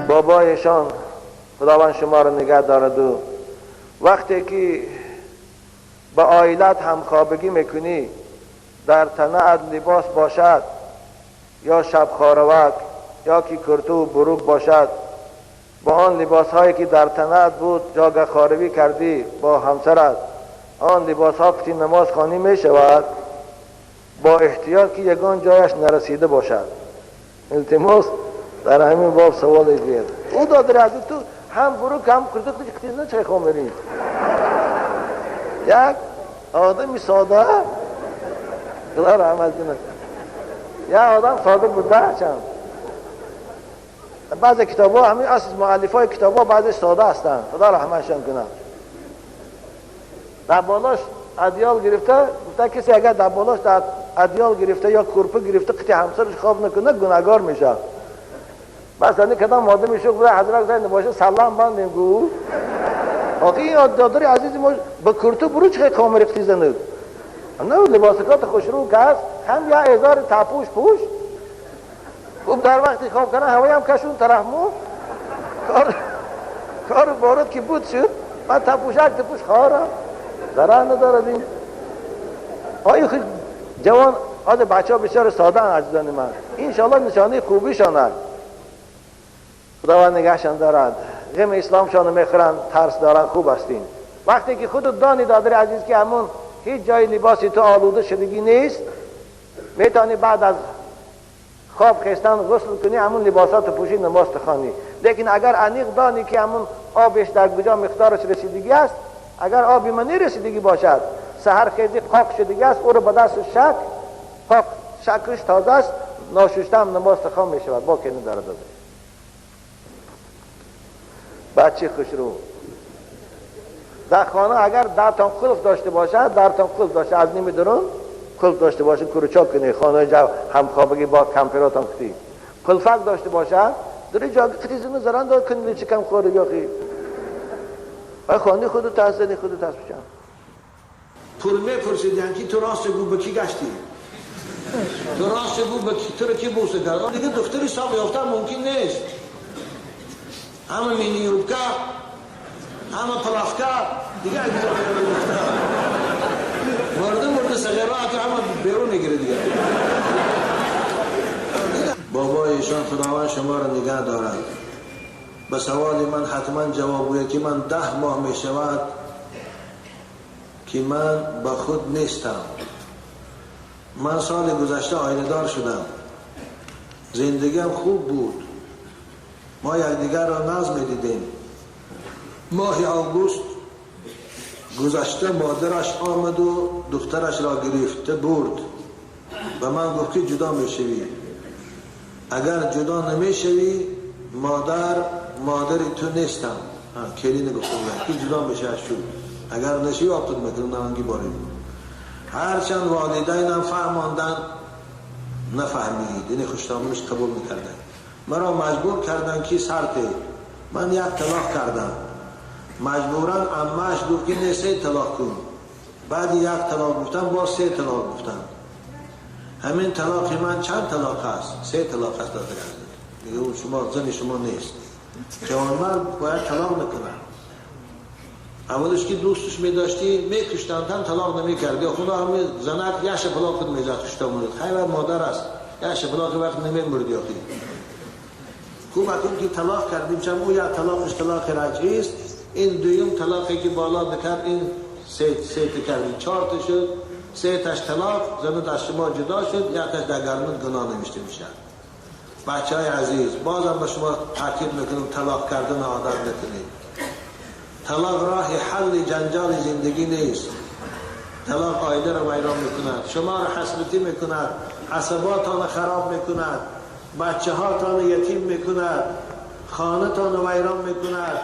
بابایشان خداوند شما رو نگه دارد و وقتی که با عائلت همخوابگی میکنی در تنه لباس باشد یا شب خاروک یا که کرتو و بروک باشد، با آن لباس هایی که در تنه بود جاگه خاروی کردی با همسرت، آن لباس ها که نماز خوانی می شود با احتیاط که یگان جایش نرسیده باشد. التماس در همین باب سوال گوید او دادر از تو هم بروک هم کرتو کتی نه چه خامری. یک آدمی ساده خدا رحمت کنه، یک آدم ساده بوده چند بعضی کتاب‌ها همین اصل مؤلفای کتاب‌ها بعضی ساده هستند، خدا رحمتشان کنه. در بالاش ادیال گرفته، گفته کسی اگر در بالاش در ادیال گرفته یا کرپه گرفته قطع همسرش خواب نکنه گناهگار میشه. بس یعنی کدام آدمی شو بوده حضرت زنده باشه سلام بندیم گو. آخه این دادر عزیز ما با کرتو برو چه کامر اقتیزنه. نه لباسکات خوشرو که هست هم یا ازار تپوش پوش. خوب در وقتی خواب کنه هوایی هم کشون طرف مو کار بارد که بود شد من تپوشک تپوش خواهرم ضرر ندارد این آیه خیلی جوان آده بچه ها بسیار ساده هستند عزیزان من، انشاءالله نشانه خوبیشان است. خداوند نگهشان دارد، غم اسلامشان میخورند، ترس دارند، خوب هستین. وقتی که خودت دانی دادر عزیز که همون هیچ جای لباسی تو آلوده شدگی نیست، میتونی بعد از خواب خیستن غسل کنی، همون لباسات پوشی نماز تخوانی. لیکن اگر انیق دانی که همون آبش در کجا مقدارش رسیدگی است، اگر آبی من رسیدگی باشد سحر خیزی پاک شدگی است، او رو به دست شک پاک شکش تازه است، ناشسته هم نماز تخوان می شود، با که نداره داده. بچه خوشرو در خانه اگر درتان قلف داشته باشد، درتان قلف داشته از نیم درون قلف داشته باشه، کروچاک کنی خانه جو همخوابگی با کمپراتان کتی قلفک داشته باشه در جا قطیزونو زران دار کنی چه کم خوره یاخی آی خانه خودو تزنی خودو تز بچم. پول میپرسیدن که تو راست گو به کی گشتی؟ تو راست گو به کی تو رو کی بوسه کرد؟ دیگه دختری ساق یافتن ممکن نیست. همه مینی یوبکا همه پلافکا دیگه اگه مرده صغیرها که همه بیرون میگیره دیگه. بابای ایشان خداوند شما را نگه دارد. به سوال من حتما جواب گوید که من 10 ماه می شود که من با خود نیستم. من سال گذشته آینه دار شدم. زندگیم خوب بود. ما یکدیگر را نظم می دیدیم. ماه آگوست گذشته مادرش آمد و دخترش را گرفته برد. به من گفت که جدا میشوی. اگر جدا نمیشوی مادر تو نیستم. کلی نگفتم که جدا میشه از شد. اگر نشوی آبتون میکنم نمانگی باری. هرچند والدینم فهماندن نفهمید، یعنی خوشتامونش قبول میکردن. مرا مجبور کردن که سرته. من یک طلاق کردم. مجبورا عمه‌اش گفت که نه 3 طلاق کن. بعد یک طلاق گفتم باز 3 طلاق گفتم. همین طلاق من چند طلاق است؟ 3 طلاق است. دیگه اون شما زن شما نیست. جوانمرد باید طلاق نکنه. اولش که دوستش می‌داشتی می‌کشتند طلاق نمی‌کردی. خدا همین زنک یه شپلاق خود می‌زد کشتامون. خیر مادر است. یه شپلاق وقت نمی‌مردی آخی. خوب اکنون که طلاق کردیم چون او یا طلاقش طلاق رجعی است. این دویم طلاقی که بالا بکرد این سه کردیم 4 تا شد. 3 تاش طلاق زنت از شما جدا شد، یک تاش در گرمت گناه نوشته میشه. بچه های عزیز بازم به شما تاکید میکنم طلاق کردن عادت نکنید. طلاق راه حل جنجال زندگی نیست. طلاق عائله را ویران میکند، شما را حسرتی میکند، عصباتان خراب میکند، بچه هاتان یتیم میکند، خانه تان ویران میکند،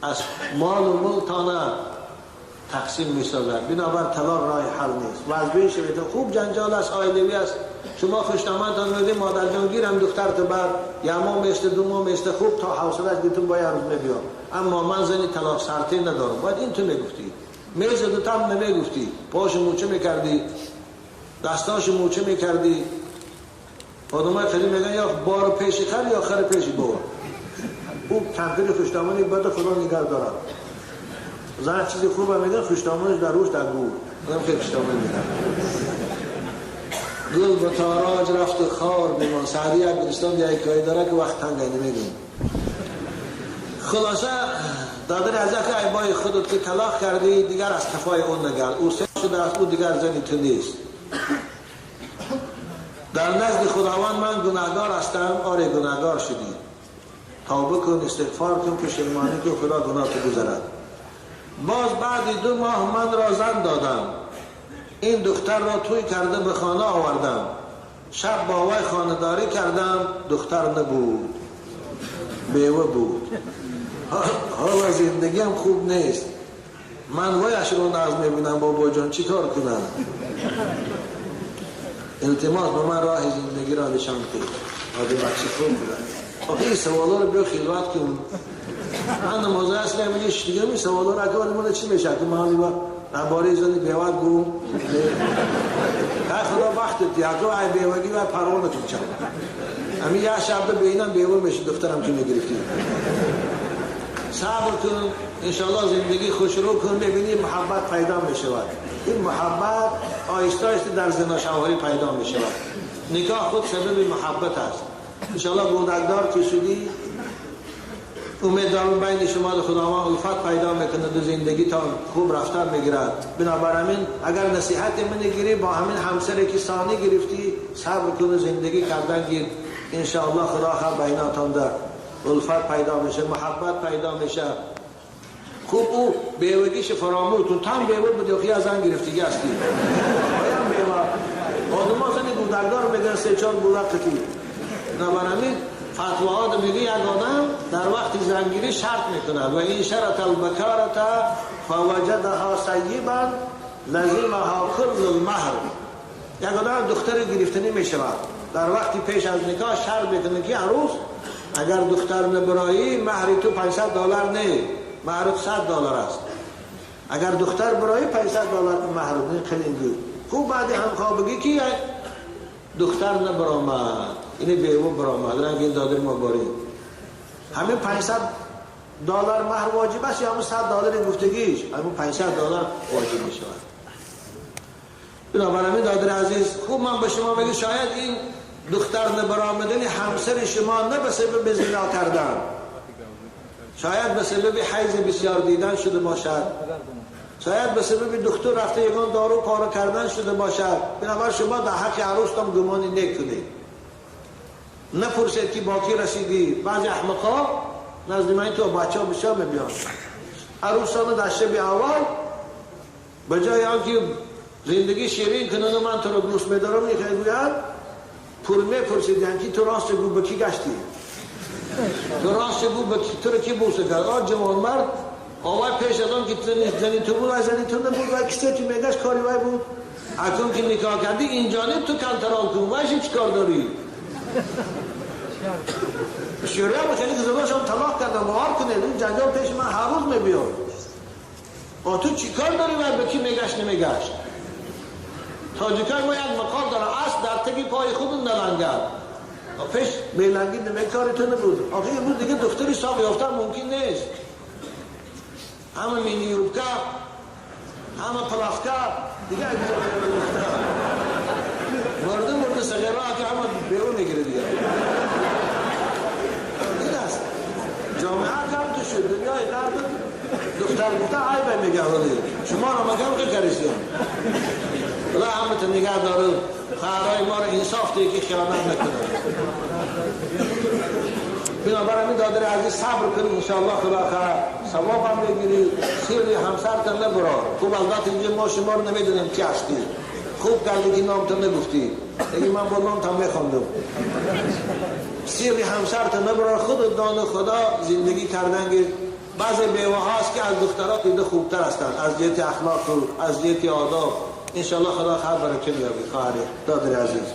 از مال و ملک تقسیم میسازد. بنابر طلاق راه حل نیست. وضعی شوید خوب جنجال است، عائلوی است. شما خوشنامتان میدید مادر جان گیرم دخترت بر یه ماه میسته 2 ماه میسته خوب تا حوصله‌اش گیتون با یه روز میبیام. اما من زنی طلاق سرتی ندارم. باید این تو میگفتی. میزد تم نمیگفتی، پاش موچه میکردی، دستاش موچه میکردی. آدمای خیلی میگن یا بار پیش خر یا خر پیش بار. او کمپیر خوشدامنی بد خدا نگه دارد. زن چیزی خوبه میگن خوشدامنش در روش در گور. آدم خیلی خوشدامنی میگن. گل به تاراج رفت و خار بمان. سعدی گلستان یک حکایه داره که وقت تنگ نمیگم. خلاصه دادر از که ایبای خودت که طلاق کردی دیگر از کفای اون نگرد. او سه شده است، او دیگر زنی تو نیست. در نزد خداوند من گناهگار هستم. آره گناهگار شدی، توبه کن، استغفار کن، پشیمانی کن، خدا گناه تو گذرد. باز بعد 2 ماه من را زن دادم، این دختر را توی کرده به خانه آوردم، شب با وی خانه داری کردم، دختر نبود، بیوه بود. حالا زندگی هم خوب نیست، من ویش رو ناز میبینم، بابا جان چی کار کنم؟ التماس به من راه زندگی را نشان کن. آدم بچه خوب بودن. آخه این سوالا رو بیا خلوت کن. من نمازه اصلا همینه دیگه این سوالا رو اگه آدم چی میشه که من با درباره زنی بیوت گو خدا وقت دیگه ای بیوگی و پروانتون چم. همین یه شب به اینم بیوه میشه دخترم که میگرفتی. صبر کن، انشالله زندگی خوش رو کن، ببینی محبت پیدا میشود. این محبت آهسته آهسته در زنا شوهری پیدا میشود. نکاح خود سبب محبت است. انشالله بودکدار که شدی امید دارم بین شما خداوند الفت پیدا میکنه و زندگی تا خوب رفتن میگیرد. بنابراین اگر نصیحت من گیری با همین همسری که ثانی گرفتی صبر کن، زندگی کردن گیر، انشالله خدا خب بیناتان در الفت پیدا میشه، محبت پیدا میشه. خوب او بیوگیش فراموش تام بیوه بود یا از آن گرفتگی هستی. بایم بیوه آدم ها زنی گودکدار میگن 3-4 بودک کی. بنابراین فتواها میگه یک آدم در وقت زنگیری شرط میکند و این شرط البکارت فوجدها سیبا لزمها کل المهر. یک آدم دختر گرفتنی میشود در وقتی پیش از نکاح شرط میکنه که عروس اگر دختر نبرایی مهر تو $500 نه، مهر $100 است. اگر دختر برایی $500 مهر نه. خیلی اینجور خوب بعد همخوابگی که دختر نبرآمد، اینه بیوه برآمد، رنگ این دادر ما باری همین $500 مهر واجب است یا همون $100 گفتگیش؟ همون $500 واجب می شود. بنابراین دادر عزیز خوب من به شما میگم شاید این دختر نبرآمدن همسر شما نه به سبب زنا کردن، شاید به سبب حیض بسیار دیدن شده باشد، شاید به سبب دکتر رفته یگان دارو پاره کردن شده باشد. بنابراین شما در حق عروستان گمانی نکنید، نپرسید که با کی رسیدی. بعضی احمقا نزد من تو بچه ها بسیار میبیان عروسان در شب اول به جای آنکه زندگی شیرین کنند و من تو رو دوست میدارم میگوید پول میپرسیدن که تو راست گو به کی گشتی، تو راست گو به تو رو کی بوسه کرد. آن جوان مرد آوای پیش از آن که زنی تو بود و زنی تو نبود و کسی که میگشت کاری وای بود. اکنون که نکاح کردی این جانب تو کنترل کن، وایش چی کار داری؟ شوری هم خیلی که زناشم طلاق کردم باور کنید اون جنجال پیش من هر روز میبیاد. تو چی کار داری و به کی میگشت نمیگشت؟ تاجیکای ما یک مقال داره اصل در تگی پای خود نلنگد پیش میلنگی نمی کاری تو نبود. آخه یه روز دیگه دختری ساق یافتن ممکن نیست. همه مینی یوبکا همه پلافکا دیگه مرده مرده صغیره که همه بیرون میگیره دیگه. این است جامعه کم تو شد دنیای غرب دختر گفته عیبه میگه شما را مگم که کریستیم. خدا همه تو نگه داره، خواهرای ما رو انصاف دیگه که خیانت نکنه. بنابراین دادر عزیز صبر کنید انشاءالله خدا خواهد ثواب هم بگیری، سیر همسرتان نبرار. خوب البته اینجا ما شما رو نمیدونیم کی هستی، خوب کردی که نامتون نگفتی، دیگه من با نامتون میخوندم. سیر همسرتان نبرار، خود دان خدا زندگی کردن. بعضی بیوه هاست که از دخترها دیده خوبتر هستند از جهت اخلاق و از جهت آداب. انشاءالله خدا خیر برکت میابی خواهر دادر عزیز.